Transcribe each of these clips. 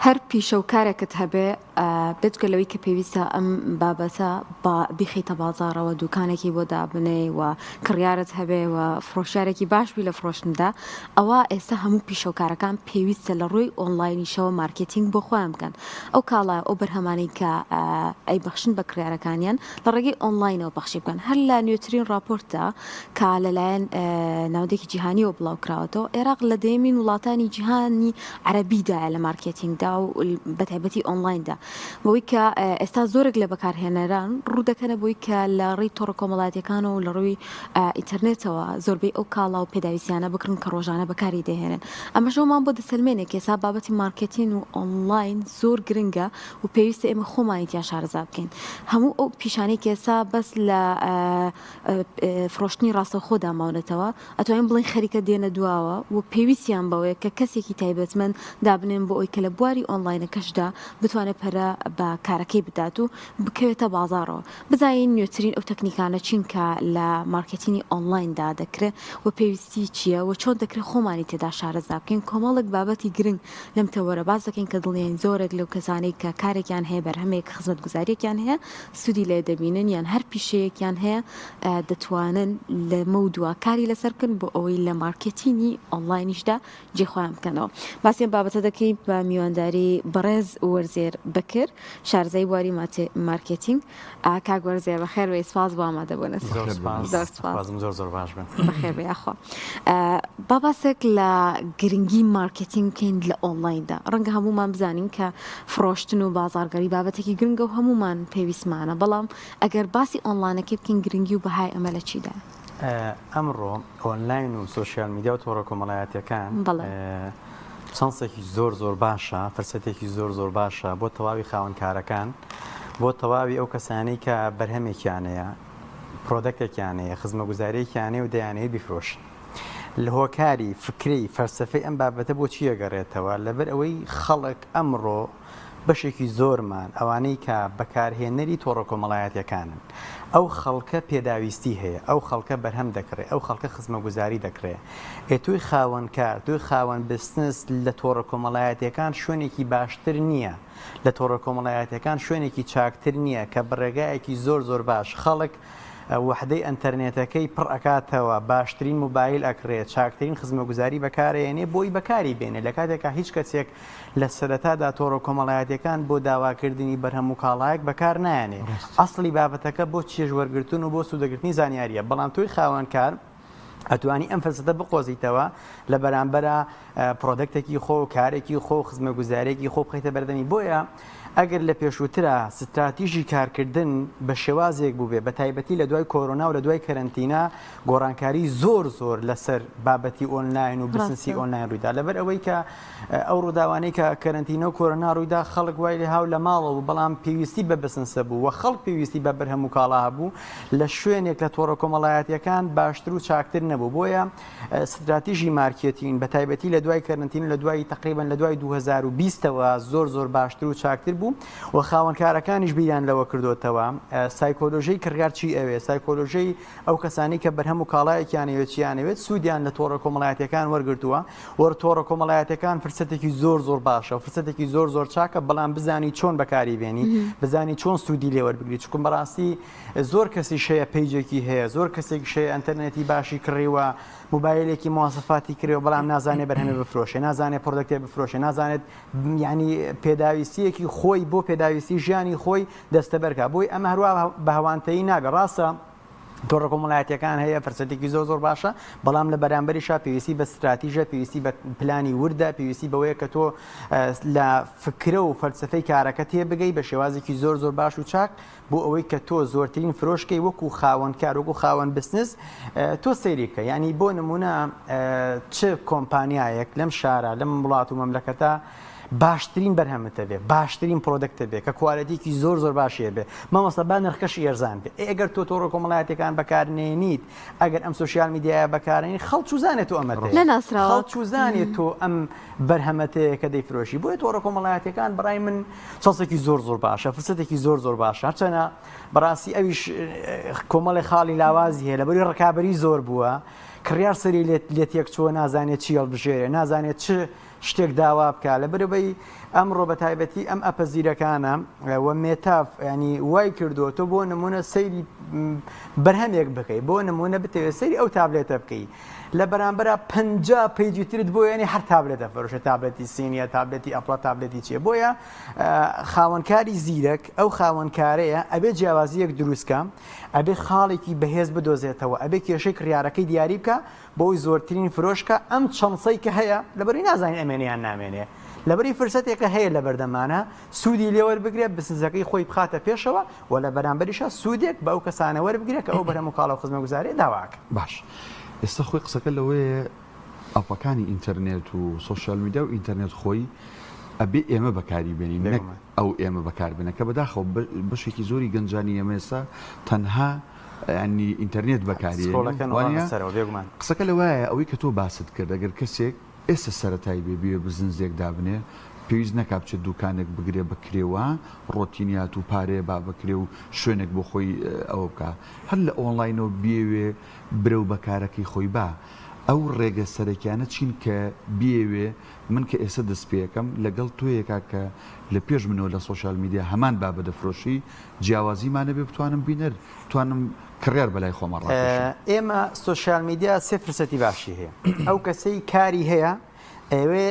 هەر پیشە و کارێکت هەبێ بێجگە لەوەی کە پێویستە ئەم بابەتە با بیخەیتە بازاڕەوە دوکانێکی بۆ دابنێی و کڕیارت هەبێ و فرۆشیارێکی باش بی لە فرۆشتندا ئەوا ئێستا هەموو پیشە و کارەکان پێویستە لە ڕووی ئۆنلاینیشەوە مارکێتینگ بۆ خۆیان بکەن ئەو کاڵا ئەو بەرهەمانەی کە ئەیبەخشن بە کڕیارەکانیان لە ڕێگەی ئۆنلاینەوە پەخشی بکەن هەر لە نوێترین ڕاپۆرتدا کە لەلایەن ناوەندێکی جیهانیەوە بڵاوکراوەتەوە عێراق لە دەیەمین وڵاتانی جیهانی عەرەبیدایە لە مارکێتینگدا و بەتایبەتی ئۆنلایندا بەوەی کە ئێستا زۆرێک لە بەکارهێنەران ڕوو دەکەنە بۆی کە لە ڕێی تۆڕە کۆمەڵایەتیەکان و لە ڕووی ئینتەرنێتەوە زۆربەی ئەو کاڵا و پێداویستیانە بکڕن کە ڕۆژانە بەکاری دەهێنن ئەمەش ئەومان بۆ دەسەلمێنێ کە ئێستا بابەتی مارکێتین و ئۆنلاین زۆر گرنگە و پێویستە ئێمە خۆمانی تیا شارەزا بکەین هەموو ئەو پیشانەی کە ئێستا بەس لە فرۆشتنی ڕاستەوخۆدا ماونەتەوە ئەتوانین بڵێین خەریکە دێنە دواوە و پێویستیان بەوەیە کە کەسێکی تایبەتمەند دابنێن بۆ ئەوەی کە لە بواری ئۆنلاینەکەشدا بتوانێت پەرە بە کارەکەی بدات و بکەوێتە بازاڕەوە. بزانین نوێترین ئەو تەکنیکانە چین کە لە مارکێتینی ئۆنلایندا دەکرێت و پێویستی چییە و چۆن دەکرێت خۆمانی تێدا شارەزا بکەین، کۆمەڵێک بابەتی گرنگ لەم تەوەرە باس دەکەین کە دڵنیاین زۆرێک لەو کەسانەی کە کارێکیان هەیە، بەرهەمێک، خزمەتگوزارییەکیان هەیە سوودی لێ دەبینن یان هەر پیشەیەکیان هەیە دەتوانن لەمەودوا کاری لەسەر بکەن بۆ ئەوەی لە مارکێتینی ئۆنلاینیشدا جێ خۆیان بکەنەوە. باسی ئەم بابەتە دەکەین بە میوانداری بەڕێز وەرزێر بەکر شارەزای بواری مارکێتینگ. کاک وەرزێر بەخێر بێی سپاس بۆ ئامادەبوونت. زۆر سپاس. زۆر سپاس. خوازم زۆر زۆر باش بن. بەخێر بێی یاخوا. با باسێک لە گرنگی مارکێتینگ بکەین لە ئۆنلایندا. ڕەنگە هەموومان بزانین کە فرۆشتن و بازاڕگەری بابەتێکی گرنگە و هەموومان پێویستمانە، بەڵام ئەگەر باسی ئۆنلاینەکەی بکەین گرنگی و بەهای ئەمە لە چیدایە؟ ئەمڕۆ ئۆنلاین و سۆشیال میدیا و تۆڕە کۆمەڵایەتیەکان چانسێکی زۆر زۆر باشە، فرسەتێکی زۆر زۆر باشە بۆ تەواوی خاوەنکارەکان، بۆ تەواوی ئەو کەسانەی کە بەرهەمێکیان هەیە، product ێکیان هەیە، خزمەگوزارییەکیان هەیە و دەیانەوێت بیفرۆشن. لە هۆکاری فکرەی فەلسەفەی ئەم بابەتە بۆ چی ئەگەڕێتەوە؟ لەبەر ئەوەی خەڵک ئەمڕۆ بەشێکی زۆرمان ئەوانەی کە بەکارهێنەری تۆڕە کۆمەڵایەتیەکانن ئەو خەڵکە پێداویستی هەیە ئەو خەڵکە بەرهەم دەکڕێ ئەو خەڵکە خزمەگوزاری دەکڕێ ئێ تۆی خاوەن کار تۆی خاوەن بزنس لە تۆڕە کۆمەڵایەتیەکان شوێنێکی باشتر نییە لە تۆڕە کۆمەڵایەتیەکان شوێنێکی چاکتر نییە کە بەڕێگایەکی زۆر زۆر باش خەڵک وەحدەی ئەنتەرنێتەکەی پڕ ئەکاتەوە، باشترین موبایل ئەکڕێ، چاکترین خزمەگوزاری بەکارئەیەنێ بۆی بەکاری بێنێ، لە کاتێکا هیچ کەسێک لە سەرەتادا تۆڕە کۆمەڵایەتیەکان بۆ داواکردنی بەرهەم و کاڵایەک بەکار نایەنێ، ئەسڵی بابەتەکە بۆ چێژ وەرگرتن و بۆ سوودەگرتنی زانیاریە، بەڵام تۆی خاوەن کار ئەتوانی ئەم فرسەتە بقۆزیتەوە لە بەرامبەرا product ێکی خۆ و کارێکی خۆ و خزمەگوزاریەکی خۆ بخەیتە بەردەمی بۆیە ئەگەر لە پێشووترا ستراتیژی کارکردن بە شێوازێک بووبێ بە تایبەتی لە دوای کۆرۆنا و لە دوای کەرەنتینە گۆڕانکاری زۆر زۆر لەسەر بابەتی ئۆنلاین و بزنسی ئۆنلاین ڕوویدا لەبەر ئەوەی کە ئەو ڕووداوانەی کە کەرەنتینە و کۆرۆنا ڕوویدا خەڵک وای لێ هاو لە ماڵەوە بوو بەڵام پێویستی بە بزنسە بوو و خەڵک پێویستی بە بەرهەم و کاڵا هەبوو لە شوێنێک لە تۆڕە کۆمەڵایەتیەکان باشتر و چاکتر نەبوو بۆیە ستراتیژی مارکێتین بە تایبەتی لە دوای کەرەنتین لە دوای تقریبا لە دوای 2020ەوە زۆر زۆر باشتر و چاکتر بوو و خاوەنکارەکانیش بیریان لەوە کردوتەوە سایکۆلۆژی کڕیار چی ئەوێ سایکۆلۆژی ئەو کەسانەی کە بەرهەم و کاڵایەکیان ئەوێت چیان ئەوێت سوودیان لە تۆڕە کۆمەڵایەتیەکان وەرگرتووە وە تۆڕە کۆمەڵایەتیەکان فرسەتێکی زۆر زۆر باشە و فرسەتێکی زۆر زۆر چاکە بەڵام بزانی چۆن بەکاری بێنی بزانی چۆن سوودی لێ وەربگری چکم بەڕاستی زۆر کەسیش هەیە page ێکی هەیە زۆر کەسێکیش هەیە ئەتەرنێتی باشی کڕیوە موبایلێکی مواسەفاتی کڕیوە بەڵام نازانێ بەرهەمێ بفرۆشێ نازانێ product ێ بفرۆشێ نازانێت یعنی پێداویستیەکی خۆی بۆ پێداویستی ژیانی خۆی دەستەبەرکا بۆی ئەمە هەروا بە هەوانتەیی نابێ ڕاستە تۆڕە کۆمەڵایەتیەکان هەیە فرسەتێکی زۆر زۆر باشە بەڵام لە بەرامبەریشا پێویستی بە ستراتیژە پێویستی بە پلانی وردە پێویستی بەوەیە کە تۆ لە فکرە و فەلسفەی کارەکە تێبگەی بە شێوازێکی زۆر زۆر باش و چاک بۆ ئەوەی کە تۆ زۆرترین فرۆشکەی وەکو خاوەنکار وەکو خاوەن بزنس تۆ سەیری بکە یعنی بۆ نمونە چ کۆمپانیایەک لەم شارە لەم وڵات و مەملەکەتە باشترین بەرهەمت هەبێ باشترین product هەبێ کە quality ێکی زۆر زۆر باشی هەبێ مامۆستا با نرخەکەشی ئەرزان بێ ئێ ئەگەر تۆ تۆڕە کۆمەڵایەتیەکان بەکارنێنیت ئەگەر ئەم سۆشیال میدیایە بەکارنێنی خەڵک چوزانێت تۆ ئەمەت هەیە نەناسراوە خەڵک چوزانێت تۆ ئەم بەرهەمەت هەیە کە دەیفرۆشی بۆیە تۆڕە کۆمەڵایەتیەکان بەڕای من چانسێکی زۆر زۆر باشە فرسەتێکی زۆر زۆر باشە هەرچەنە بەڕاستی ئەویش کۆمەڵی خاڵی لاوازی هەیە لەبەری ڕکابەری زۆر بووە کڕیار سەری لێت لێ تێک چووە نازانێت چی هەڵبژێرێ نازانێت چ. شتێک داوا بکا لەبەرئەوەی ئەمڕۆ بە تایبەتی ئەم ئەپە زیرەکانە و مێتا ینی وای کردووە تۆ بۆ نمونە سەیری بەرهەمێک بکەی بۆ نمونە بتەوێت سەیری ئەو تابلێتە بکەی لە بەرامبەرا 50 page ی ترت بۆ یعنی هەر تابلێتە فەرۆشە تابلێتی سینیە تابلێتی ئەپڵە تابلێتی چیە بۆیە خاوەنکاری زیرەک ئەو خاوەنکارەیە ئەبێ جیاوازیەک دروستکە ئەبێ خاڵێکی بەهێز بدۆزێتەوە ئەبێ کێشەی کڕیارەکەی دیاری بکە بۆی زۆرترین فرۆش کە ئەم chance ەی کە هەیە لەبەروی نازانین ئەمێنێ یان نامێنێ لەبەری فرسەتێکە هەیە لەبەردەمانە سوودی لێوەربگرێ بسنسەکەی خۆی بخاتە پێشەوە و لە بەرامبەریشا سوودێک بە ئەو کەسانە وەربگرێ کە ئەو بەرهەم و کاڵا و خزمەتگوزاریە داوا ئەکەن. باش ئێستا خۆی قسەکە لەوەیە ئەپەکانی ئینتەرنێت و سۆشیال میدیا و ئینتەرنێت خۆی ئەبێ ئێمە بەکاری بێنین نەک بێگومان. ئەو ئێمە بەکار بێنە کە بەداخەوە بەشێکی زۆری گەنجانی ئێمە ئێستا تەنها یانی ئینتەرنێت بەکاری scroll ەکەن و وانە ڕانە سەرەوە بێگومان. قسەکە لەوایە ئەوەی کە تۆ باست کرد ئەگەر کەسێک ئێستا سەرەتای بێ بیەوێ بزنزێک دابنێ پێویست نەکا بچێت دوکانێک بگرێ بە کرێ وا ڕۆتینیات و پارەیە با بە کرێ و شوێنێک بۆ خۆی ئەوە بکا هەر لە ئۆنڵاینەوە بیەوێ برەو بە کارەکەی خۆی با ئەو ڕێگە سەرەکیانە چین کە بیەوێ من کە ئێستا دەست پێکەم لەگەڵ تۆیەکا کە لە پێش منەوە لە سۆشیال میدیا هەمان بابەت دەفرۆشی جیاوازیمان هەبێ بتوانم بینەر بتوانم کڕیار بەلای خۆما ڕاکێشم. ئێمە سۆشیال میدیا سێ فرسەتی باشی هەیە ئەو کەسەی کاری هەیە ئەیەوێ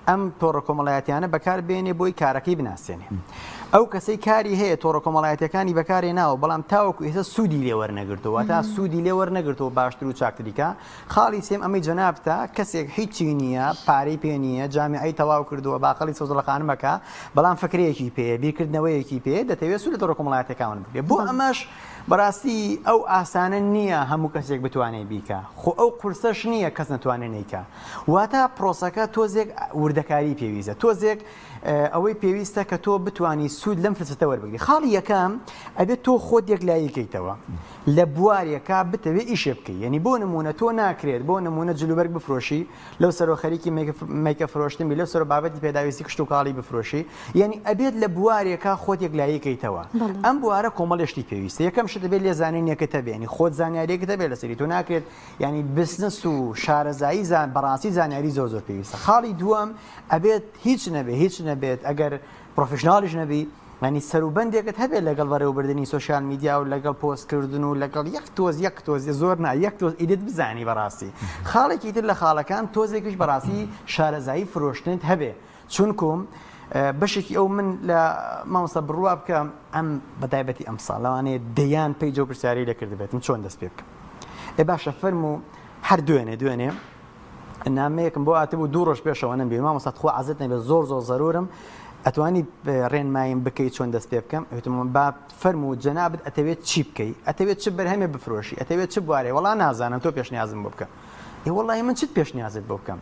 ئەم تۆڕە کۆمەڵایەتیانە بەکار بێنێ بۆی کارەکەی بناسێنێ ئەو کەسەی کاری هەیە تۆڕە کۆمەڵایەتەکانی بەکارێناوە بەڵام تاوەکو ئێستا سوودی لێ وەرنەگرتووە تا سوودی لێ وەرنەگرتووە باشتر و چاکتریکە خاڵی سێم ئەمەی جەنابتە کەسێک هیچی نییە پارەی پێ نییە جامیعەی تەواو کردووە باقەڵی سەوزە لە خانمەکە بەڵام فکرەیەکی پێیە بیرکردنەوەیەکی پێیە دەتەوێت سوود لە تۆڕە کۆمەڵایەتیەکان وەربگرێت بۆ ئەمەش بەڕاستی ئەو ئاسانە نییە هەموو کەسێک بتوانێت بیکا خۆ ئەو قورسەش نییە کەس نەتوانێت نەیکا واتە پرۆسەکە تۆزێک وردەکاری پێویستە تۆزێک ئەوەی پێویستە کە تۆ بتانی سوود لەم فرسەتە وەربگری خاڵی یەکەم ئەبێت تۆ خۆت یەکلایی کەیتەوە لە بوارێکا بتەوێ ئیشێ بکەی یعنی بۆ نمونە تۆ ناکرێت بۆ نمونە جلوبەرگ بفرۆشی لەو سەرۆ خەریکی makeup فرۆشتن بی لەو سەرۆ بابەتی پێداویستی کشتوکاڵی بفرۆشی یعنی ئەبێت لە بوارێکا خۆت یەکلایی کەیتەوە ئەم بوارە کۆمەڵێ شتی پێویستە یەکەم شت دەبێت لێزانینێکت هەبێ یعنی خۆت زانیاریەکت هەبێ لەسەری تۆ ناکرێت یعنی بزنس و شارەزایی زان بەڕاستی زانیاری زۆر زۆر پێویستە خاڵی دووەم ئەبێت هیچ نەبێ هیچ نەبێت ئەگەر professional یش نەبی یانی سەروبەندێکت هەبێت لەگەڵ بەڕێوەبردنی سۆشیال میدیا و لەگەڵ پۆستکردن و لەگەڵ یەک تۆز یەک تۆز زۆر نا یەک تۆز edit بزانی بەڕاستی خاڵێکی تر لە خاڵەکان تۆزێکیش بەڕاستی شارەزایی فرۆشتنت هەبێ چونکوم بەشێکی ئەو من لە مامۆستا بڕوا بکە ئەم بەتایبەتی ئەم ساڵ لەوانەیە دەیان page و پرسیاری لێ کردبێتم چۆن دەست پێ بکەم ئێ باشە فەرموو هەر دوێنێ دوێنێ نامەیەکم بۆ هاتبوو دوو ڕۆژ پێشەوە نەمبینی مامۆستا تخوا عەزێت نەبێت زۆر زۆر زەرورم ئەتوانی ڕێنماییم بکەی چۆن دەست پێ بکەم وتم با فەرموو جەنابت ئەتەوێت چی بکەی ئەتەوێت چ بەرهەمێ بفرۆشی ئەتەوێت چ بوارێ وەڵا نازانم تۆ پێشنیازم بۆ بکە ئێ وەڵی من چت پێشنیازت بۆ بکەم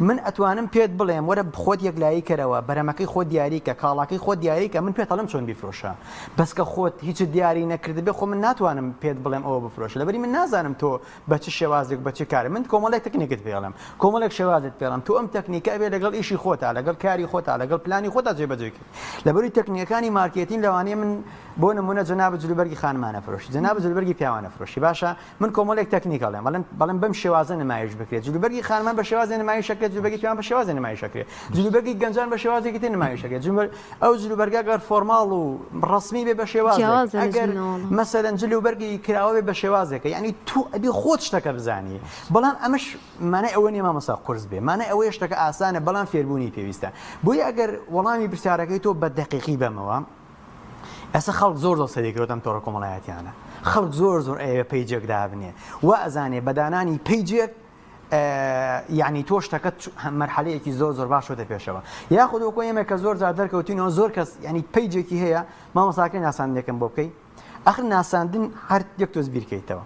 من ئەتوانم پێت بڵێم وەرە خۆت یەکلایی کەرەوە بەرەمەکەی خۆت دیاریکە کاڵاکەی خۆت دیاریکە من پێت ئەڵێم چۆن بیفرۆشە بەس کە خۆت هیچت دیاری نەکردبێ خۆ من ناتوانم پێت بڵێم ئەوە بفرۆشە لەبەری من نازانم تۆ بە چ شێوازێک بە چ کارێک من کۆمەڵێک تەکنیکت پێ ئەڵێم کۆمەڵێک شێوازت پێ ئەڵێم تۆ ئەم تەکنیکە ئەبێ لەگەڵ ئیشی خۆتا لەگەڵ کاری خۆتا لەگەڵ پلانی خۆتا جێبەجێ کەی لەبەری تەکنیکەکانی مارکێتین لەوانەیە من بۆ نمونە جەنابت جلوبەرگی خانمانە فرۆشی جەنابت جلوبەرگی پیاوانە فرۆشی باشە من کۆمەڵێک تەکنیک ئەڵێم بەڵێم بەڵێم بەم شێوازە نمایش بکرێت جلوبەرگی خانمان بە شێوازێ نمایش ئەکرێت جلوبەرگی پیاوان بە شێوازێ نمایش ئەکرێت جلوبەرگی گەنجان بە شێوازێکی تر نمایش ئەکرێت جلوبەرگ ئەو جلوبەرگە گەر formal و ڕەسمی بێ بە شێوازێک جیاوازە لە ئەگەر ژنەوە. مەسەلەن جلوبەرگی کراوە بێ بە شێوازێکە یعنی تۆ ئەبێ خۆت شتەکە بزانی بەڵام ئەمەش مانای ئەوە نییە مامۆستا قورس بێ مانای ئەوەیە شتەکە ئاسانە بەڵام فێربوونی پێویستە بۆیە ئەگەر وەڵامی پرسیارەکەی تۆ بە دەقیقی بەمەوە ئێستا خەڵک زۆر زۆر سەری کردووە ئەم تۆڕە کۆمەڵایەتیانە خەڵک زۆر زۆر ئەیەوێ page ێک دابنێ وا ئەزانێ بە دانانی page ێک یعنی تۆ شتەکە مەرحەلەیەکی زۆر زۆر باش شۆتە پێشەوە یاخود وەکو ئێمە کە زۆر جار دەرکەوتینەوە زۆر کەس یعنی page ێکی هەیە مامۆستاکەی ناساندنێکم بۆ بکەی ئەخر ناساندن هەر یەک تۆز بیرکەیتەوە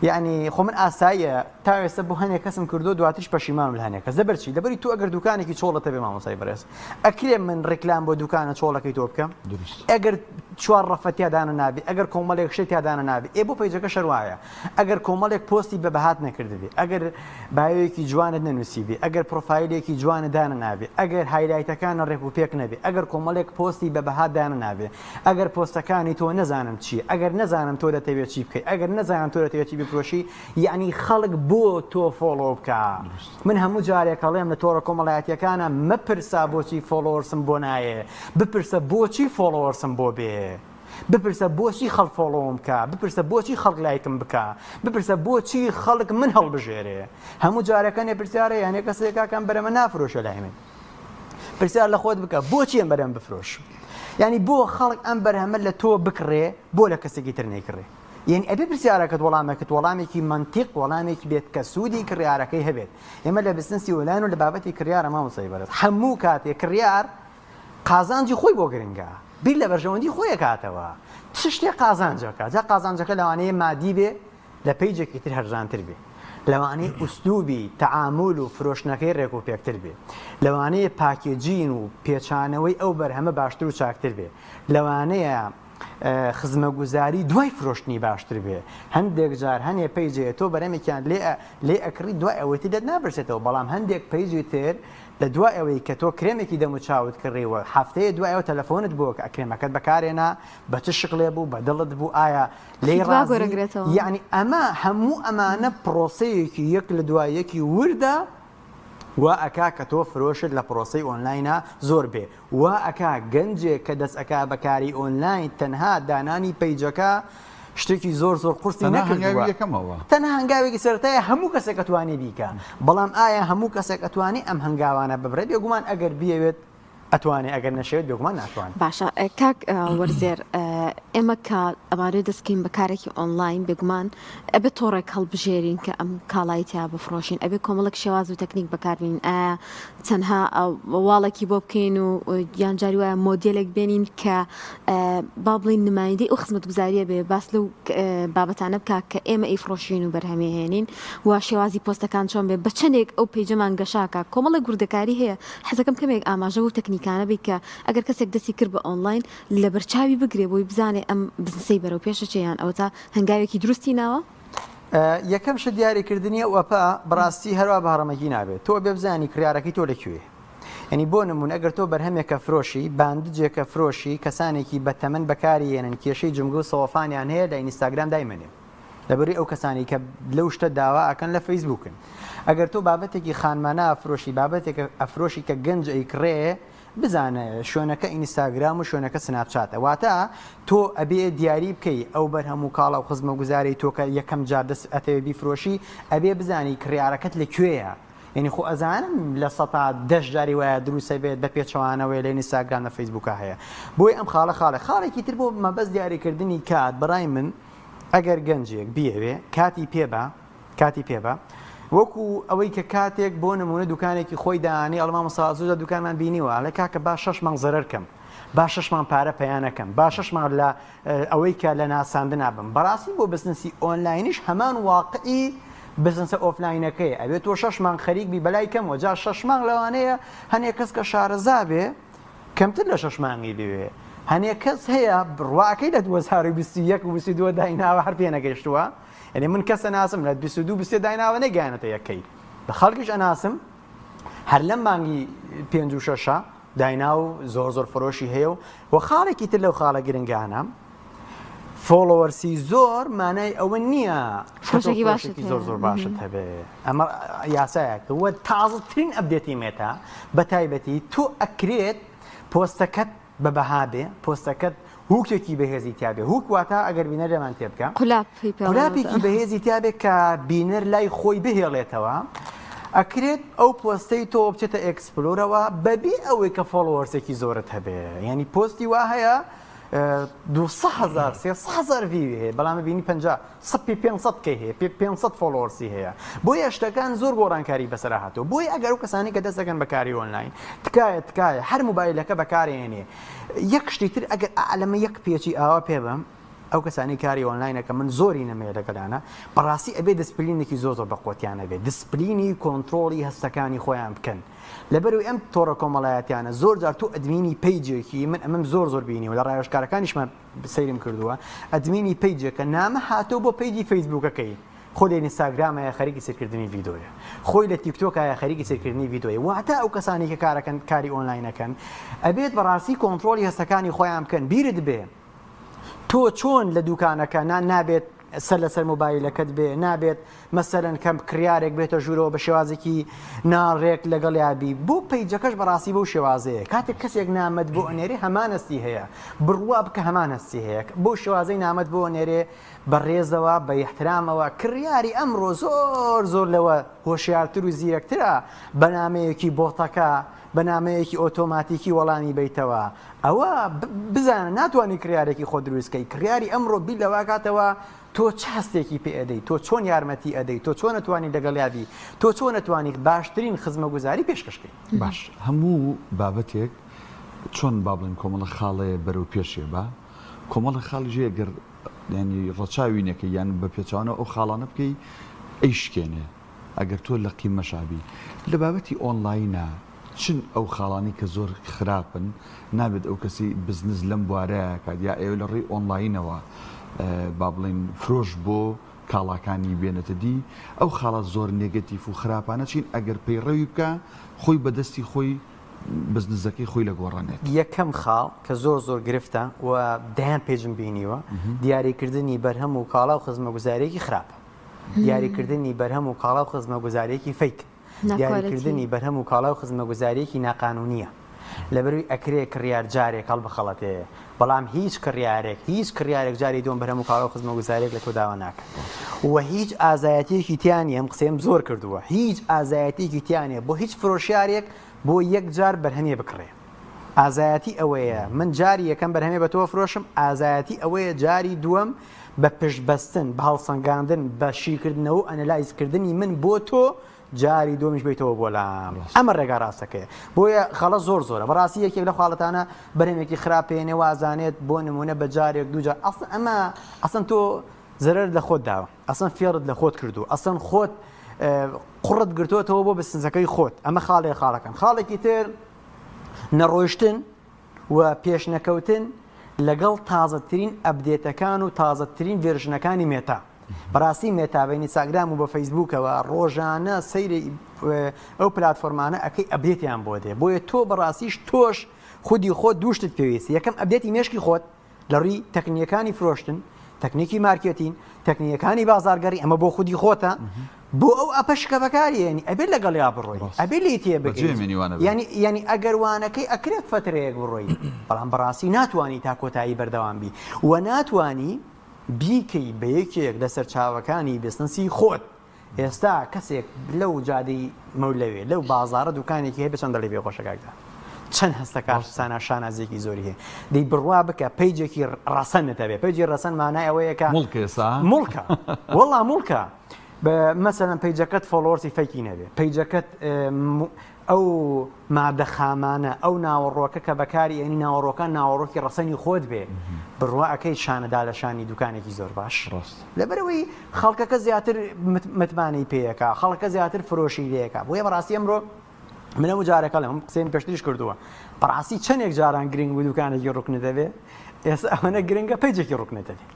یعنی خۆ من ئاساییە تا ئێستا بۆ هەنێک کەسم کردو دواتریش پەشیمانم لە هەنێک کەس لەبەر چی لەبەری تۆ ئەگەر دوکانێکی چۆڵت هەبێ مامۆستای بەڕێز ئەکرێ من ڕیکلام بۆ دوکانە چۆڵەکەی تۆ بکەم دروست ئەگەر چوار ڕەفە تیا دانە نابێ ئەگەر کۆمەڵێک شت تیا دانە نابێ ئێ بۆ page ەکە شەر وایە ئەگەر کۆمەڵێک پۆستی بە بەهات نەکردبێ ئەگەر bio یەکی جوانت نەنووسیبێ ئەگەر پرۆفایلێکی جوانت دانە نابێ ئەگەر highlight ەکانە ڕێک و پێک نەبێ ئەگەر کۆمەڵێک پۆستی بە بەهات دانە نابێ ئەگەر پۆستەکانی تۆ نەزانم چییە ئەگەر نەزانم تۆ دەتەوێت چی بکەی ئەگەر نەزانم تۆ دەتەوێت چی بفرۆشی. بیفرۆشی یەعنی خەڵک بۆ تۆ follow بکا من هەموو جارێک ئەڵێم لە تۆڕە کۆمەڵایەتیەکانە مەپرسە بۆچی followers م بۆ نایێ بپرسە بۆچی followers م بۆ بێ بپرسە بۆچی خەڵک follow م بکا بپرسە بۆچی خەڵک لایکم بکا بپرسە بۆچی خەڵک من هەڵبژێرێ هەموو جارەکەنێ پرسیارە یانێ کەسێک کاکە ئەم بەرەمە نافرۆشێ لای من پرسیار لە خۆت بکە بۆچی ئەم بەرهەم بفرۆش یعنی بۆ خەڵک ئەم بەرهەمە لە تۆ بکڕێ بۆ لە کەسێکی تر نەیکڕێ یعنی ئەبێ پرسیارەکەت وەڵامەکەت وەڵامێکی مەنتیق وەڵامێکی بێت کە سوودی کڕیارەکەی هەبێت ئێمە لە بزنسی ئۆنلاین و لە بابەتی کڕیارە مامۆستای بەڕێز هەموو کاتێ کڕیار قازانجی خۆی بۆ گرنگە بیر لە بەرژەوەندی خۆی ئەکاتەوە چ شتێ قازانجەکە جا قازانجەکە لەوانەیە مادی بێ لە page ێکی تر هەرزانتر بێ لەوانەیە ئوسلوبی تەعامول و فرۆشتنەکەی ڕێک و پێکتر بێ لەوانەیە packaging و پێچانەوەی ئەو بەرهەمە باشتر و چاکتر بێ لەوانەیە خزمەگوزاری دوای فرۆشتنی باشتر بێ هەندێک جار هەنێ page ێ تۆ بەرەمێکیان لێ لێ ئەکڕی دوای ئەوەی تر لێت ناپرسێتەوە بەڵام هەندێک page ی تر لە دوای ئەوەی کە تۆ کرێمێکی دەم و چاوت کڕی و هەفتەیە دوای ئەوە تەلەفۆنت بۆ کە کرێمەکەت بەکارێنا بە چ شکڵێ بوو بە دڵت بوو ئایا لێی feedback ڕازی وەرەگرێتەوە. یەعنی ئەمە هەموو ئەمانە پرۆسەیەکی یەک لە دوای یەکی وردە وا ئەکا کە تۆ فرۆشت لە پرۆسەی ئۆنلاینا زۆر بێ وا ئەکا گەنجێک کە دەست ئەکا بە کاری ئۆنلاین تەنها دانانی page ەکە شتێکی زۆر زۆر قورسی تەنها نەکردووە هەنگاوی یەکەمەوە. تەنها هەنگاوێکی سەرەتایە هەموو کەسێک ئەتوانێ بیکا بەڵام ئایا هەموو کەسێک ئەتوانێ ئەم هەنگاوانە ببڕێ بێگومان ئەگەر بیەوێت ئەتوانێ ئەگەر نەشەوێت بێگومان ناتوانێ. باشە کاک وەرزێر ئێمە کە ئەمانەوێت دەست بکەین بە کارێکی ئۆنلاین بێگومان ئەبێ تۆڕێک هەڵبژێرین کە ئەم کاڵای تیا بفرۆشین ئەبێ کۆمەڵێک شێواز و تەکنیک بەکاربێنین ئایا تەنها wall ێکی بۆ بکەین و یان جاری وایە مۆدێلێک بێنین کە با بڵین نمایندەی ئەو خزمەتگوزاریە بێ باس لەو بابەتانە بکە کە ئێمە ئەیفرۆشین و بەرهەمێهێنین و شێوازی پۆستەکان چۆن بێ بە چەندێک ئەو page ەمان گەشاکە کۆمەڵێک وردەکاری هەیە حەزەکەم کەمێک ئاماژە بەو تەکنیکانە بی کە ئەگەر کەسێک دەستی کرد بە ئۆنلاین لەبەرچاوی بگرێ بۆی بزانێ ئەم بزنسەی بەرەو پێش ئەچێ یان ئەوەتا هەنگاوێکی دروستی ناوە؟ یەکەم شت دیاریکردنی ئەو app ە بەڕاستی هەروا بە هەڕەمەکی نابێت تۆ ئەبێ بزانی کڕیارەکەی تۆ لە کوێیە یعنی بۆ نمونە ئەگەر تۆ بەرهەمێکە فرۆشی bandage ێکە فرۆشی کەسانێکی بەتەمەن بەکاری یەنن کێشەی جومگە و سەوەفانیان هەیە لە ئینستاگرام دایمەنێ لەبەری ئەو کەسانی کە لەو شتە داوا ئەکەن لە فەیسبوکن ئەگەر تۆ بابەتێکی خانمانە ئەفرۆشی بابەتێک ئەفرۆشی کە گەنج ئەیکڕێ بزانە شوێنەکە ئینستاگرام و شوێنەکە سناپچاتە واتە تۆ ئەبێ دیاری بکەی ئەو بەرهەم و کاڵا و خزمەگوزاری تۆ کە یەکەم جار دەست ئەتەوێ بیفرۆشی ئەبێ بزانی کڕیارەکەت لە کوێیە یعنی خۆ ئەزانم لە سەتا دەش جاری وایە دروستە بێت بە پێچەوانەوەی لە ئینستاگرام لە فەیسبوکا هەیە بۆی ئەم خاڵە خاڵە خاڵێکی تر بۆ مەبەست دیاریکردنی کات بەڕای من ئەگەر گەنجێک بیەوێ کاتی پێ بە کاتی پێ بە وەکو ئەوەی کە کاتێک بۆ نمونە دوکانێکی خۆی دانێ ئەڵێ مامۆستا زۆر جار دوکانمان بینیوە ئەڵێ کاکە با شەش مانگ زەرەر کەم با شەش مانگ پارە پەیا نەکەم با شەش مانگ لە ئەوەی کە لە ناساندنا بم بەڕاستی بۆ بزنسی ئۆنلاینیش هەمان واقعی بزنسە offline ەکەیە ئەبێت تۆ شەش مانگ خەریک بی بەلای کەمەوە جا شەش مانگ لەوانەیە هەنێک کەس کە شارەزا بێ کەمتر لە شەش مانگی بوێ. هەنێ کەس هەیە بڕواکەی لە 2021 و 22 دایناوە هەر پێ نەگەیشتووە. یعنی من کەس ئەناسم لە 22 23 دایناوە نەگەیانەتە یەکەی. بە خەڵکیش ئەناسم هەر لەم مانگی پێنج و شەشە داینا و زۆر زۆر فرۆشی هەیە و و خاڵێکی تر لەو خاڵە گرنگانە followers ی زۆر مانای ئەوە نییە فرۆشێکی باشت زۆر زۆر باشت هەبێ ئەمە یاسایەکە وە تازەترین update ی مێتا بە تایبەتی تۆ ئەکرێت پۆستەکەت بە بەها بێ پۆستەکەت hook ێکی بەهێزی تیاابێ hook واتە ئەگەر بینەر لەمان تێ بکە قولاپێکی بەهێزی تیاابێ کە بینەر لای خۆی بهێڵێتەوە ئەکرێت ئەو پۆستەی تۆ بچێتە explore ەوە بەبێ ئەوەی کە followers ێکی زۆرت هەبێ ینی پۆستی وا هەیە 200 هەزار 300 هەزار view ی هەیە بەڵام بینی 50 سەد پێ 500 K هەیە پێ 500 followers ی هەیە بۆیە شتەکان زۆر گۆڕانکاری بەسەرا هاتووە بۆیە ئەگەر ئەو کەسانی کە دەست دەکەن بە کاری ئۆنلاین تکایە تکایە هەر موبایلەکە بەکارێنێ یەک شتی تر ئەگەر ئالەمە یەک پێچی ئاوا پێ بەم ئەو کەسانی کاری ئۆنلاینەکە من زۆری نەمەیە لەگەلانە بەڕاستی ئەبێ دسپلینێکی زۆر زۆر بەقوەتیان هەبێت دسپلینی کۆنترۆڵی هەستەکانی خۆیان بکەن لەبەرئەوەی ئەم تۆڕە کۆمەڵایەتیانە زۆر جار تۆ admin ی page ێکی من ئەمەم زۆر زۆر بینیوە لە ڕاوێژکارەکانیشمان سەیرم کردووە admin ی page ێکە نامە هاتەوە بۆ page ی فەیسبووکەکەی خۆ لە ئینستاگرامەیە خەریکی سەیرکردنی ڤیدۆیە خۆی لە تیکتۆکایە خەریکی سەیرکردنی ڤیدۆیە واتە ئەو کەسانی کە کارەکەن کاری ئۆنلاینەکەن ئەبێت بەڕاستی کۆنترۆڵی هەستەکانی خۆیان بکەن بیرت بێ تۆ چۆن لە دوکانەکە نان نابێت. سەر لەسەر مۆبایلەکەت بێ، نابێت مەسەلەن کەم کڕیارێک بێتە ژوورەوە بە شێوازێکی ناڕێک لەگەڵیا بی، بۆ پەیجەکەش بەڕاستی بەو شێوازەیە، کاتێک کەسێک نامەت بۆ ئەنێرێ هەمان هەستی هەیە، بڕوا بکە هەمان هەستی هەیە، بەو شێوازەی نامەت بۆ ئەنێرێ بە ڕێزەوە بە ئیحترامەوە، کڕیاری ئەمڕۆ زۆر زۆر لەوە هۆشیارتر و زیرەکترە بە نامەیەکی بۆتەکە بە نامەیەکی ئۆتۆماتیکی وەڵامی بەیتەوە، ئەوە بزانە ناتوانی کڕیارێکی خۆت دروست کەی، کڕیاری ئەمڕۆ بیر لەوە کاتەوە تۆ چ هەستێکی پێ ئەدەی، تۆ چۆن یارمەتی ئەدەی، تۆ چۆن ئەتوانی لەگەڵیا بی، تۆ چۆن ئەتوانی باشترین خزمەگوزاری پێشکەش کەی. باش هەموو بابەتێک چۆن با بڵێین کۆمەڵە خاڵەیە بەرەو پێشێ با کۆمەڵە خاڵیش هەیە گەر یانی ڕەچاوی نەکەی یان بە پێچەوانەوە ئەو خاڵانە بکەی ئەیشکێنێ. ئەگەر تۆ لە قیمەشا بی لە بابەتی ئۆنڵاینا چن ئەو خاڵانەی کە زۆر خراپن نابێت ئەو کەسی بزنس لەم بوارەیا کات یا ئەیەوێت لە ڕێی ئۆنڵاینەوە با بڵێین فرۆش بۆ کاڵاکانی بێنێتە دی ئەو خاڵە زۆر negative و خراپانە چین ئەگەر پەیڕەوی بکا خۆی بە دەستی خۆی بزنسەکەی خۆی لە گۆڕەنێت. یەکەم خاڵ کە زۆر زۆر گرفتە و دەیان page م بینیوە دیاریکردنی بەرهەم و کاڵا و خزمەگوزاریەکی خراپە. دیاریکردنی بەرهەم و کاڵا و خزمەگوزارییەکی fake، دیاریکردنی بەرهەم و کاڵا و خزمەگوزارییەکی ناقانوونییە. لەبەروی ئەکرێ کڕیار جارێک هەڵبخەڵەتێ، بەڵام هیچ کڕیارێک، هیچ کڕیارێک جاری دووەم بەرهەم و کاڵا و خزمەگوزارییەک لە تۆ داوا ناکات و هیچ ئازایەتییەکی تیا نییە، ئەم قسەیەم زۆر کردووە، هیچ ئازایەتییەکی تیا نییە بۆ هیچ فرۆشیارێک بۆ یەک جار بەرهەمێ بکڕێ. ئازایەتی ئەوەیە من جاری یەکەم بەرهەمێ بە تۆ ئەفرۆشم، ئازایەتی ئەوەیە جاری دووەم بە پشت بەستن، بە هەڵسەنگاندن، بە شیکردنەوە و analyze کردنی من بۆ تۆ، جاری دووەمیش بێیتەوە بۆ لام. ئەمە ڕێگا ڕاستەکەیە. بۆیە خەڵە زۆر زۆرە. بەڕاستی یەکێک لەو حاڵەتانە بەرهەمێکی خراپ پێنێ وازانێت بۆ نموونە بە جارێک دوو جار ئەسڵەن ئەمە ئەسڵەن تۆ زەرەرت لە خۆت داوە. ئەسڵەن فێڵت لە خۆت کردووە. ئەسڵەن خۆت قوڕت گرتۆتەوە بۆ بسنسەکەی خۆت. ئەمە خاڵێ خاڵەکان. خاڵێکی تر نەڕۆیشتن و پێشنەکەوتن لەگەڵ تازەترین update ەکان و تازەترین version ەکانی مێتا. بەڕاستی مێتا بە ئینستاگرام و بە فەیسبووکەوە ڕۆژانە سەیری ئەو پلاتفۆرمانە ئەکەی update یان بۆ دێ. بۆیە تۆ بەڕاستیش تۆش خودی خۆت دوو شتت پێویستە، یەکەم update ی مێشکی خۆت، لە ڕووی تەکنیکەکانی فرۆشتن، تەکنیکی مارکێتین، تەکنیکەکانی بازاڕگەڕی ئەمە بۆ خودی خۆتە، بۆ ئەو ئەپەش کە بەکاری ئێنی ئەبێت لەگەڵیا بڕۆی، ئەبێ لێی تێ بگەیت. یانی یانی ئەگەر وانەکەی ئەکرێت فەترەیەک بڕۆی، بەڵام بەڕاستی ناتوانی تا کۆتایی بەردەوام بی و ناتوانی بیکەی بە یەکێک لە سەرچاوەکانی بزنسی خۆت. ئێستا کەسێک لەو جادەی مەولەوێ لەو بازاڕە دوکانێکی هەیە بە چەند دڵی پێ خۆشە کاک دان چەند هەستەکات سانا شانازیەکی زۆری هەیە دەی بڕوا بکە page ێکی ڕەسەنت هەبێ page ی ڕەسەن مانای ئەوەیە کە موڵکە ئێستا موڵکە وەڵا موڵکە بە مەسەلەن page ەکەت followers ی fake ی نەبێ page ەکەت ئەو مادە خامانە، ئەو ناوەڕۆکە کە بەکاری ئەیەنی ناوەڕۆکان ناوەڕۆکی ڕەسەنی خۆت بێ، بڕوا ئەکەیت شانەدا لە شانی دوکانێکی زۆر باش. ڕاستە. لەبەرئەوەی خەڵکەکە زیاتر متمانەی پێ ئەکا، خەڵکەکە زیاتر فرۆشی لێ ئەکا. بۆیە بەڕاستی ئەمڕۆ من هەموو جارێک ئەڵێم، ئەم قسەیەم پێشتریش کردووە، بەڕاستی چەندێک جاران گرنگ بوو دوکانێکی ڕوکنت هەبێ، ئێستا ئەوەنە گرنگە page ێکی ڕوکنت هەبێ.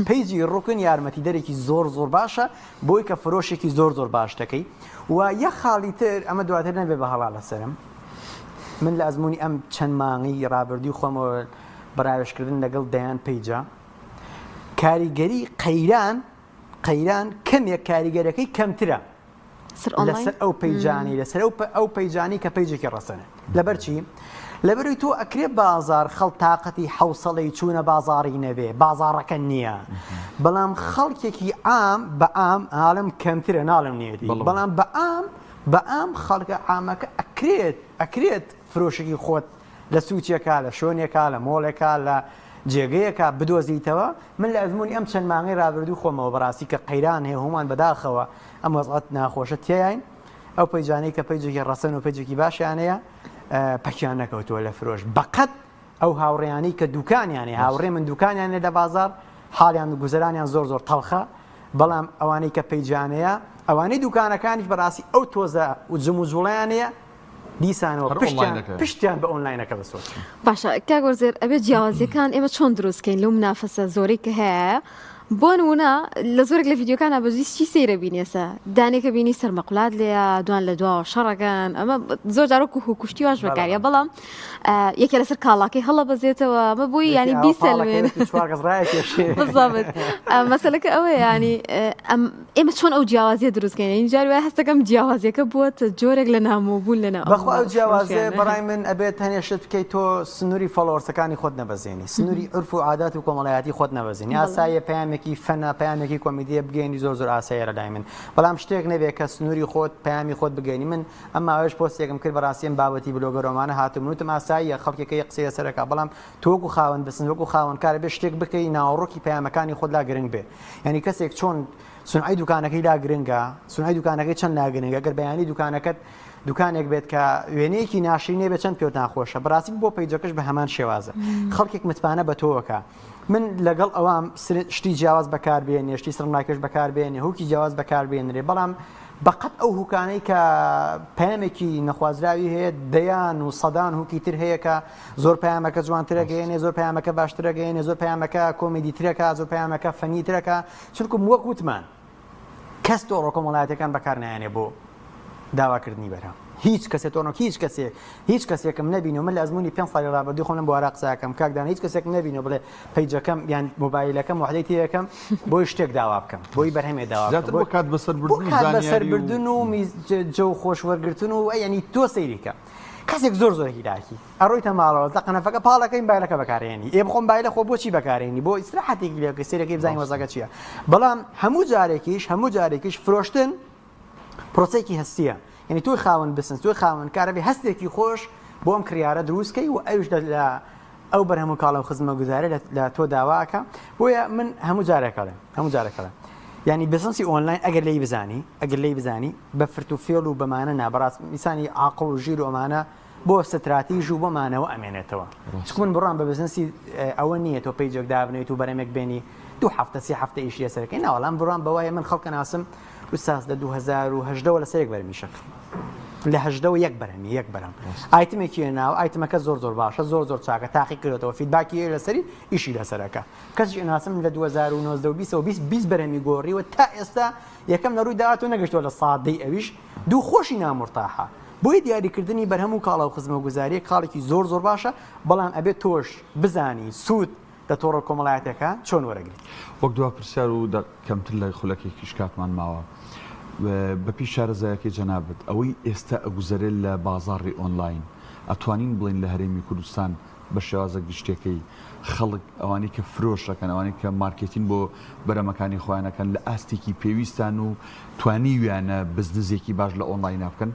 page ی ڕوکن یارمەتیدەرێکی زۆر زۆر باشە بۆی کە فرۆشێکی زۆر زۆر باش دەکەی و یەک خاڵی تر ئەمە دواتر نەبێ بە هەڵا لەسەرم من لە ئەزمموی ئەم چەند مانگی ڕابردووی خۆمەوە بەراوێژکردن لەگەڵ دەیان page ە کاریگەری قەیران قەیران کەمێک کاریگەرەکەی کەمترە لەسەر ئەو page انەی لەسەر ئەو ئەو page انەی کە page ێکی ڕەسەنە لەبەر چی؟ لەبەروی تۆ ئەکرێ بازار خەڵ تااقەتی حوسەڵی چوونە بازاری نەبێ بازاڕەکە نییە بەڵام خەڵکێکی عام بە عام ئاڵم کەمترە ناڵم نیەتی بەڵام بە عام بە عام خەڵکە عامەکە ئەکرێت ئەکرێت فرۆشێکی خۆت لە سوچێکا لە شۆنێکا لە مۆڵێکا لە جێگەیەکا بدۆزیتەوە من لە ئەزمموی ئەم چەند مانگەی رابردوو خۆمەوە بەڕاستی کە قەیران هەیە هەموومان بەداخەوە ئەم وەزعەت ناخۆشە تێیاین ئەو page انەی کە page ێکی ڕەسەن و page ێکی باشیان هەیە پەکیان نەکەوتووە لە فرۆش بەقەت ئەو هاوڕێیانەی کە دوکانیان هەیە هاوڕێ من دوکانیان هەیە لە بازاڕ حاڵیان و گوزەرانیان زۆر زۆر تەڵخە بەڵام ئەوانەی کە page یان هەیە ئەوانەی دوکانەکانیش بەڕاستی ئەو تۆزە و جموجوڵیان هەیە دیسانەوە هەر پشتیان ئۆنلاینەکەیە. پشتیان بە ئۆنلاینەکە بەستووە. باشە کاک وەرزێر ئەبێ جیاوازیەکان ئێمە چۆن دروست کەین لەو منافەسە زۆرەی کە هەیە. بۆ نمونە لە زۆرێک لە ڤیدیۆکانا بە چی سەیرە بینی ئێستا دانێکە بینی سەرمەقلات لێیە دوان لە دواوە شەڕەکەن ئەمە زۆر جار وەکو هوکوشتی واش بەکاریە بەڵام یەکێ لەسەر کاڵاکەی هەڵەبەزێتەوە ئەمە بۆی ینی بیسەلمێن بالضبط مەسەلەکە ئەوەیە ینی ئەم ئێمە چۆن ئەو جیاوازیە دروستکەین یعنی جار وایە هەستەکەم جیاوازیەکە بووەتە جۆرێک لە نامۆبوون لەناو ئەم بەخوا ئەو جیاوازیە فرۆشیانە. بەڕای من ئەبێت هەنێ شت بکەیت تۆ سنووری followers ەکانی خۆت نەبەزێنی سنووری عورف و عادات و کۆمەڵایەتی خۆت نەبەزێنی بەڵێ. ئاساییە پەیامێکی fun ە پەیامێکی کۆمیدیە بگەیەنی زۆر زۆر ئاساییە لەلای من بەڵام شتێک نەبێت کە سنووری خۆت پەیامی خۆت بگەیەنی من ئەم ماوەیەش پۆستێکم کرد بەڕاستی ئەم بابەتی بلۆگەر و ئەمانە هاتم من وتم ئاساییە خەڵکێک هەیە قسەی لەسەر ئەکا بەڵام تۆ وەکو خاوەن بزنس وەکو خاوەن کار ئەبێ شتێک بکەی ناوەڕۆکی پەیامەکانی خۆت لا گرنگ بێ یانی کەسێک چۆن سونعەی دوکانەکەی لا گرنگە سونعەی دوکانەکەی چەند لا گرنگە گەر بەیانی دوکانەکەت دوکانێک بێت کە وێنەیەکی ناشرینێ بێت چەند پێوت ناخۆشە بەڕاستی بۆ پەیجەکەش بە هەمان شێوازە خەڵکێک متمانە بە تۆوەکە من لەگەڵ ئەوام شتی جیاواز بەکاربێنێ شتی سڕناکەش بەکاربێنێ hook ی جیاواز بەکاربێنرێ بەڵام بەقەت ئەو hook انەی کە پەیامێکی نەخوازراوی هەیە دەیان و سەدان hook ی تر هەیە کە زۆر پەیامەکە جوانترەگەیەنێ زۆر پەیامەکە باشترەگەیەنێ زۆر پەیامەکە کۆمیدی ترەکە زۆر پەیامەکە funny ترەکە چونکم وەک وتمان کەس تۆڕە کۆمەڵایەتەکان بەکارنایەنێ بۆ داواکردنی بەرهەم هیچ کەسێ تۆ هیچ کەسێ هیچ کەسێکم نەبینەوە من لە ئەزمموی پێ ساڵی ڕابردوو خۆم لەم بوارە قساکەم کاکدان هیچ کەسێک نەبینەوە بڵێ پەیجەکەم یان مۆبایلەکەم وحدەی تێەکەم بۆی شتێک داوا بکەم بۆی بەرهەمێ داوا زیاتر بۆ کات بەسەربردن بەسەربردن و جەو خۆش وەرگرتن و ینی تۆ سەیریکە کەسێک زۆر زۆر هیلاکی ئەڕۆیتە ماڵەوە لە قەنەفەکە پاڵەکەی مبایلەکە بەکارێنی ئێ بخۆم بایلە خۆ بۆچی بەکارێنی بۆ ئیسراحەتێکی لێ بکەی سەیرەکەی بزانین وەزعەکە چییە بەڵام هەموو جارێکیش هەموو جارێکیش فرۆشتن پرۆسەیەکی هەستیە یعنی تۆی خاوەن بسنس تۆی خاوەن کارە بێ هەستێکی خۆش بۆ ئەم کڕیارە دروستکەی و ئەویش لە ئەو بەرهەم و کاڵا و خزمەگوزارە لە تۆ داواکە بۆیە من هەموو جارێکەڵێم هەموو جارێکەڵێم یعنی بزنسی ئۆنلاین ئەگەر لی بزانی ئەگەر لی بزانی بە فرت و فێڵ و بەمانە نابڕاست ئینسانی عاقڵ و ژیر و ئەمانە بۆ ستراتیژ و بۆ مانەوە ئەمێنێتەوە چونکە من بڕوام بە بزنسی ئەوە نییە تۆ page ێک دابنێیت و بەرەمێک بێنی دوو هەفتە سێ هەفتە ئیشی لەسەر بکەی نا وەڵام بڕوام بەوەیە من خەڵک ئەناسم ئوستاز لە 2018 وە لەسەر یەک بەرەم ئیشەکەم لە هەژدەوە یەک بەرەمی یەک بەرەم item ێکی ناو item ەکە زۆر زۆر باشە زۆر زۆر چاکە تاقی کردێتەوە feedback ی لەسەری ئیشی لەسەرەکە کەسیش ئەناسم لە 2019 و 20 و 20 20 بەرەمی گۆڕیوە تا ئێستا یەکەم لە ڕووی داهاتوو نەگەشتووە لە سادەی ئەویش دوو خۆشی نامورتاحە بۆیە دیاریکردنی بەرهەم و کاڵا و خزمەگوزارییەک خاڵێکی زۆر زۆر باشە، بەڵام ئەبێت تۆش بزانی سوود لە تۆڕە کۆمەڵایەتیەکان چۆن وەرەگریت. وەک دوا پرسیار و کەمتر لە خولەکێکیش کاتمان ماوە، بەپێی شارەزایەکەی جەنابت ئەوەی ئێستا ئەگوزەرێ لە بازاڕی ئۆنلاین ئەتوانین بڵێین لە هەرێمی کوردستان بە شێوازە گشتیەکەی خەڵک ئەوانەی کە فرۆش ئەکەن ئەوانەی کە مارکێتین بۆ بەرەمەکانی خۆیان ئەکەن لە ئاستێکی پێویستان و توانیویانە بزنزێکی باش لە ئۆنڵاینا بکەن؟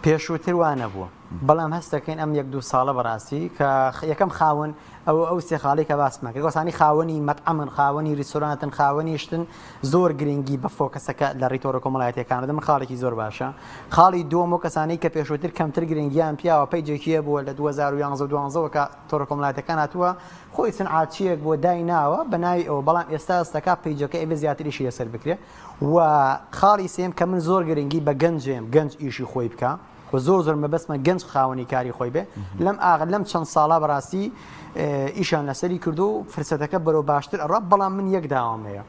پێشووتر وا نەبوو بەڵام هەست دەکەین ئەم یەک دوو ساڵە بەڕاستی کە یەکەم خاوەن ئەو ئەو سێ خاڵی کە باسمان کرد کەسانی خاوەنی مەتعەمن خاوەنی ریستۆرانتن خاوەنی شتن زۆر گرنگی بە focus ەکە لە ڕێی تۆڕە کۆمەڵایەتیەکان دەدەن خاڵێکی زۆر باشە خاڵی دووەم و کەسانی کە پێشووتر کەمتر گرنگیان پیاوە page ێکی هەبووە لە 2011 12 کە تۆڕە کۆمەڵایەتیەکان هاتووە خۆی سنعاتچیەک بووە دایناوە بە ناوی ئەوە بەڵام ئێستا ئەستەکا page ەکە ئەبێ زیاتر ئیشی لەسەر بکرێ و خاڵی سێم کە من زۆر گرنگی بە گەنجێم گەنج ئیشی خۆی بکە و زۆر زۆر مەبەستمە گەنج خاوەنی کاری خۆی بێ لەم ئاغ لەم چەند ساڵە بەڕاستی ئیشان لەسەری کردو و فرسەتەکە بەرەو باشتر ئەڕا بەڵام من یەک داوام هەیە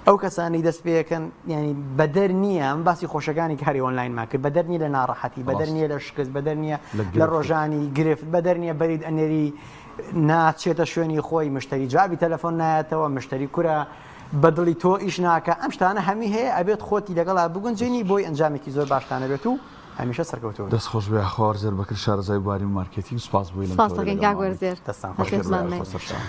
ئەو کەسانی دەست پێەکەن ینی بەدەر نییە ئەم باسی خۆشەکانی کاری ئۆنلاینمان کرد بەدەر نییە لە ناڕەحەتی بەدەر نییە لە شکست بەدەر نییە لە ڕۆژانی گرفت بەدەر نییە بەرید ئەنێری ناچێتە شوێنی خۆی مشتری جوابی تەلەفۆن نایەتەوە مشتری کورە بە دڵی تۆ ئیش ناکە ئەم شتانە هەمی هەیە ئەبێت خۆتی لەگەڵا بگونجێنی بۆی ئەنجامێکی زۆر باشتانە بێت و هەمیشە سەرکەوتوو بن. دەست خۆش بێ یاخوا وەرزێر بەکر شارەزای بواری مارکێتینگ سوپاس بۆی لەم سپاس تەوەرە دەکەین کاک لەگەڵمان بوویت. وەرزێر دەستان خۆش بەخێرتمان بێت. بێت. سەرچاوە.